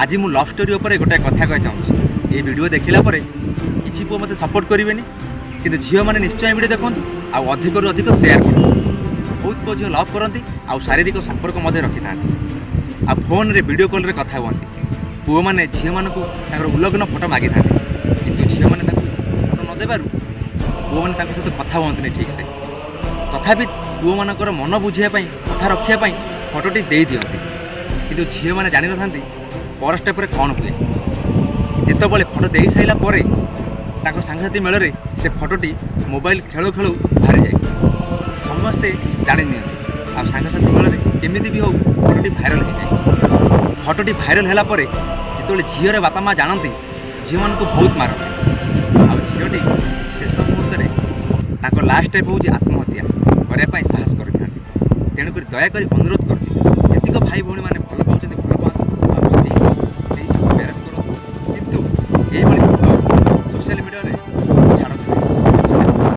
ଆଜି ମୁଁ love story ଉପରେ ଗୋଟାଏ କଥା କହିବାକୁ ଚାହୁଁଛି। ଏଇ ଭିଡ଼ିଓ ଦେଖିଲା ପରେ କିଛି ପୁଅ ମୋତେ ସପୋର୍ଟ କରିବେନି, କିନ୍ତୁ ଝିଅମାନେ ନିଶ୍ଚୟ ଏ ଭିଡ଼ିଓ ଦେଖନ୍ତୁ ଆଉ ଅଧିକରୁ ଅଧିକ ସେୟାର କରନ୍ତୁ। ବହୁତ ପୁଅ ଝିଅ ଲଭ୍ କରନ୍ତି ଆଉ ଶାରୀରିକ ସମ୍ପର୍କ ମଧ୍ୟ ରଖିଥାନ୍ତି ଆଉ ଫୋନ୍ରେ ଭିଡ଼ିଓ କଲ୍ରେ କଥା ହୁଅନ୍ତି। ପୁଅମାନେ ଝିଅମାନଙ୍କୁ ତାଙ୍କର ଉଲଗ୍ନ ଫଟୋ ମାଗିଥାନ୍ତି, କିନ୍ତୁ ଝିଅମାନେ ତାଙ୍କୁ ଫଟୋ ନ ଦେବାରୁ ପୁଅମାନେ ତାଙ୍କ ସହିତ କଥା ହୁଅନ୍ତିନି ଠିକ୍ସେ। ତଥାପି ପୁଅମାନଙ୍କର ମନ ବୁଝିବା ପାଇଁ, କଥା ରଖିବା ପାଇଁ ଫଟୋଟି ଦେଇଦିଅନ୍ତି। କିନ୍ତୁ ଝିଅମାନେ ଜାଣିନଥାନ୍ତି ପର ଷ୍ଟେପ୍ରେ କ'ଣ ହୁଏ। ଯେତେବେଳେ ଫଟୋ ଦେଇସାରିଲା ପରେ ତାଙ୍କ ସାଙ୍ଗସାଥି ମେଳରେ ସେ ଫଟୋଟି ମୋବାଇଲ ଖେଳୁ ଖେଳୁ ବାହାରିଯାଏ, ସମସ୍ତେ ଜାଣି ନିଅନ୍ତି ଆଉ ସାଙ୍ଗସାଥି ମେଳରେ କେମିତି ବି ହଉ ଫଟୋଟି ଭାଇରାଲ୍ ହେଇଯାଏ। ଫଟୋଟି ଭାଇରାଲ୍ ହେଲା ପରେ ଯେତେବେଳେ ଝିଅର ବାପା ମା ଜାଣନ୍ତି, ଝିଅମାନଙ୍କୁ ବହୁତ ମାରନ୍ତି ଆଉ ଝିଅଟି ଶେଷ ମୁହୂର୍ତ୍ତରେ ତାଙ୍କ ଲାଷ୍ଟ ଷ୍ଟେପ୍ ହେଉଛି ଆତ୍ମହତ୍ୟା କରିବା ପାଇଁ ସାହସ କରିଥାନ୍ତି। ତେଣୁକରି ଦୟାକରି ଅନୁରୋଧ କରୁଛି, ଯେତିକ ଭାଇ ଭଉଣୀମାନେ ଭଲ ପାଉଛନ୍ତି, ଭଲ ପାଆନ୍ତୁ ଆଉ ସେଇ ସେଇ ଝିଅକୁ ମ୍ୟାରେଜ୍ କରନ୍ତୁ, କିନ୍ତୁ ଏଇଭଳି